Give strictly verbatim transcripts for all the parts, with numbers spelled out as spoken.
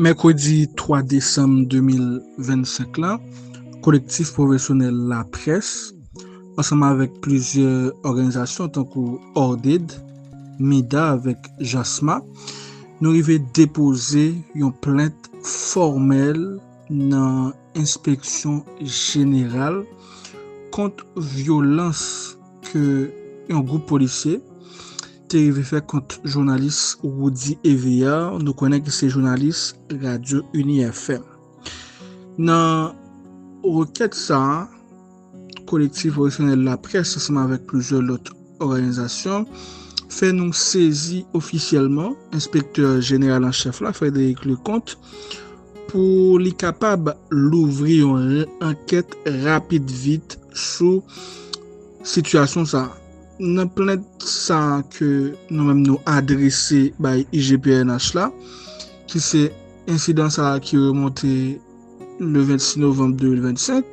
Mèkredi twa desanm de mil vennsenk la, kolektif pwofesyonèl laprès, ansanm avèk plizyè òganizasyon tankou Orded, MIDA avèk JASMA, nou rive depoze yon plent fòmèl nan enspeksyon jeneral kont vyolans ke yon gwoup polisye te rive fè kont jounalis Roudy Eveillard. Nou konnen ke se jounalis Radyo Ini F M. Nan rekèt sa a, kolektif pwofesyonèl laprès ansanm avèk plizyè lòt òganizasyon fè nou sezi ofisyèlman enspektè jeneral an chèf la, Frédéric Leconte, pou li kapab louvri yon ankèt rapid vit sou sitiyasyon sa a. Nan plent sa a ke nou menm nou adrese bay I G P N H la, ki se ensidan sa a ki remonte le vennsis novanm de mil vennsenk,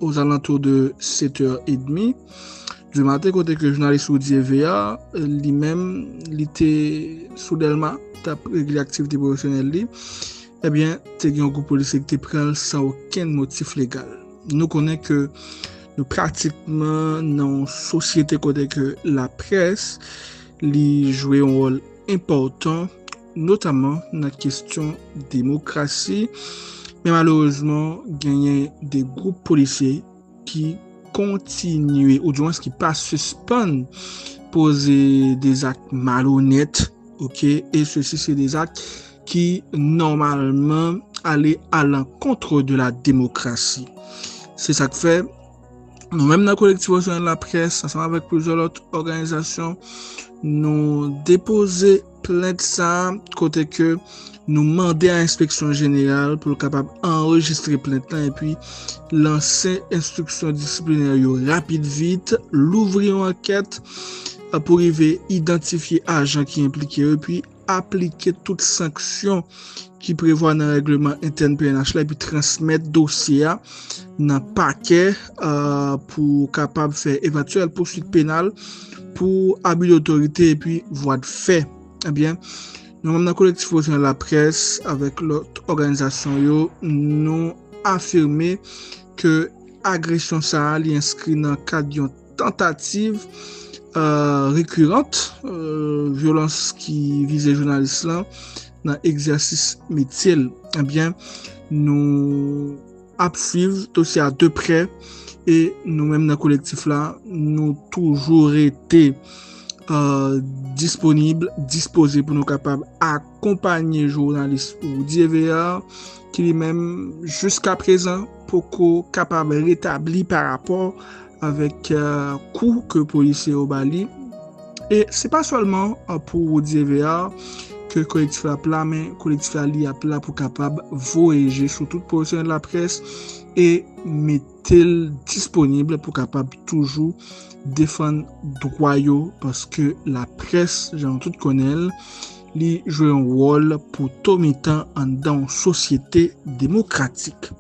ozalantou de sèt è edmi di maten, kote ke jounalis Roudy Eveillard, li menm, li te sou Dèlma, t ap regle aktivite pwofesyonèl li, ebyen, te gen yon gwoup polisye ki te pran l san okenn motif legal. Nou konnen ke nou pratikman nan yon sosyete kote ke laprès, li jwe yon wòl enpòtan, notamman nan kesyon demokrasi. Men malerezman, genyen de gwoup polisye ki kontinye, oudimwens ki pa sispann poze de zak malonèt, oke, e sesi se de zak ki nòmalman ale a lankont de la demokrasi. Se sa k fè, nou menm nan kolektif pwofesyonèl laprès, ansanm avèk plizyè lòt òganizasyon, nou depoze plent sa a, kote ke nou mande a enspeksyon jeneral pou l kapab anrejistre plent lan epi lanse enstriksyon disiplinè yo rapid vit, louvri yon ankèt, a, pou rive idantifye ajan ki enplike yo, epi aplike tout sanksyon ki prevwa nan règleman entèn P N H la, epi transmèt dosye a nan pakè, a, pou kapab fè evantyèl pouswit penal pou abi dotorite epi vwa de fè. Ebyen, nou menm nan kolektif pwofesyonèl laprès avèk lòt òganizasyon yo, nou afime ke agresyon sa a, li enskri nan kad yon tantativ, a, rekirant, a, vyolans ki vize jounalis lan nan egzèsis metye l. Ebyen, nou ap swiv dosye a de prè e nou menm nan kolektif la, nou toujou rete, a, disponib, dispoze pou nou kapab akonpanye jounalis Roudy Eveillard, ki li menm, jiska prezan, poko kapab retabli pa rapò avèk, a, kou ke polisye yo ba li. E se pa sèlman, a, pou Roudy Eveillard ke kolektif la ap la, men kolektif la, li ap la pou kapab voye je sou tout pwofesyonèl laprès e mete l disponib pou kapab toujou defann dwa yo, paske laprès, jan nou tout konnen l, li jwe yon wòl pou to mitan anndan yon sosyete demokratik.